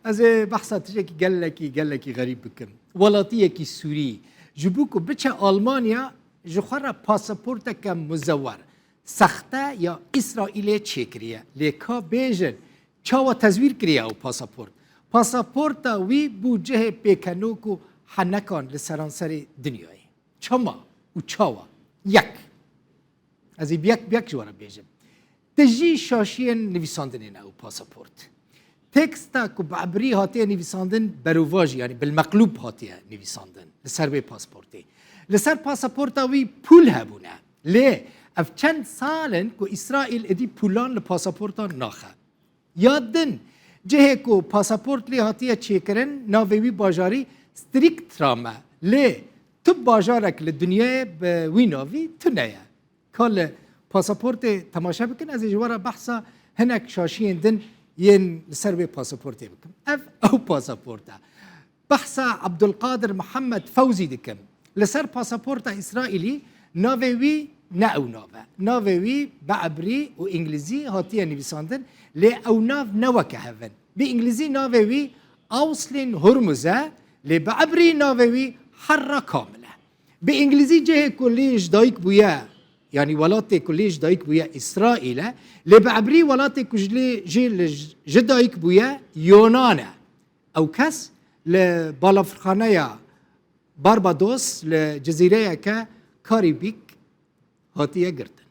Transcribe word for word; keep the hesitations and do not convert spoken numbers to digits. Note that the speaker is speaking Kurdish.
Ez ê behsa tiştekî gelekî, gelekî xerîb bikim. Welatiyekî Sûrî ji bo ku biçe Almanya, ji xwe re pasaporteke muzewer, sexte ya Îsraîlê çêkiriye. Lê ka bêjin, çawa tezwîr kiriye ew pasaport? Pasaporta wî bû cihê pêkenok û henekan li seranserê dinyayê. Çima û çawa? Yek. Ez ê bi yek bi yek ji we re bêjim. Tijî şaşiyên nivîsandinê ne ew pasaport. Teksta ku bi ebrî hatiye nivîsandin, berovajî, yanî bilmeqlûb hatiye nivîsandin li ser wê pasaportê. Li ser pasaporta wî pûl hebûne. Lê ev çend sal in ku Îsraîl êdî pûlan li pasaportan naxe. Ya din, cihê ku pasaport lê hatiye çêkirin, navê wî bajarî Striktrame. Lê tu bajarek li dinyayê bi wî navî tune ye. Ka li pasaportê temaşe bikin, ez ê ji we re behsa hinek şaşiyên din yên li ser wê pasaportê bikim. Ev ew pasaport e. Behsa Abdulkadir Mihemed Fewzî dikim. Li ser pasaporta Îsraîlî navê wî ne ew nav e. Navê wî bi ebrî û îngilîzî hatiye nivîsandin, lê ew nav ne weke hev in. Bi îngilîzî navê wî Awslin Hurmuz e, lê bi ebrî navê wî Herra Kamil e. Bi îngilîzî cihê ku lê ji dayik bûye, yanî welatê ku lê ji dayik bûye Îsraîl e, lê bi ebrî welatê ku ji lê, jê li ji dayik bûye Yonan e. Ew kes li balafirxaneya Barbados li cizîreyeke Karîbîk hatiye girtin.